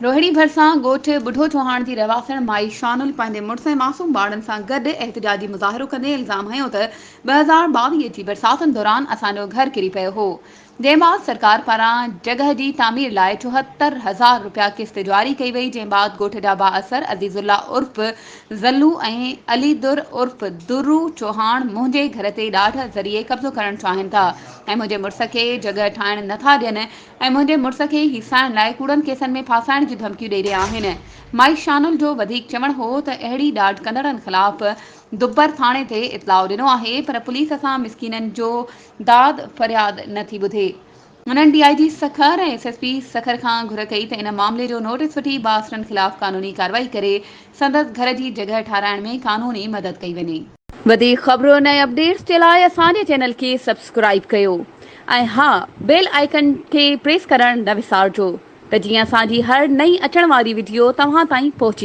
روهڙي ڀرسان ڳوٺ ٻڍو چوهاڻ جي رهواسڻ مائي شانل پنهنجي مڙس ۽ معصوم ٻارڙن سان گڏ احتجاجي مظاهرو ڪندي الزام هنيو ته 2022 جي برساتن دوران اسان جو گهر ڪري پيو هو جنهن بعد سرڪار پاران جڳهه جي تعمير لاء 74 هزار رپيا قسط جاري ڪئي وئي جنهن بعد ڳوٺ جا بااثر عزيز الله عرف زلو ۽ علي در عرف درو چوهاڻ منهنجي گهر تي ڏاڍ ذريعي قبضو ڪرڻ چاهين ٿا ۽ منهنجي مڙس کي جڳهه ٺاهڻ نٿا ڏين ۽ منهنجي مڙس کي هيسائڻ لاء ڪوڙن ڪيسن ۾ ڦاسائڻ جون ڌمڪيون ڏئي رهيا آهن. مائي شانل جو وڌيڪ چوڻ هو ته اهڙي ڏاڍ ڪندڙن خلاف دبر ٿاڻي تي اطلاع ڏنو آهي پر پوليس اسان مسڪينن جو داد فرياد نه ٿي ٻڌي. هنن D I G Sukkur ۽ S S P Sukkur کان گهر ڪئي ته ان معاملي جو نوٽيس وٺي بااثرن خلاف قانوني ڪارروائي ڪري سندس گهر جي جڳهه ٺاهرائڻ ۾ قانوني مدد ڪئي وڃي. وڌيڪ خبرن ۽ اپڊيٽس جي لاء اسان جي چينل کي سبسڪرائيب ڪيو ۽ ها بيل آئيڪن کي پريس ڪرڻ نه وسارجو ته جيئن اسان جي هر نئين اچڻ واري وڊيو توهان تائين پهچي.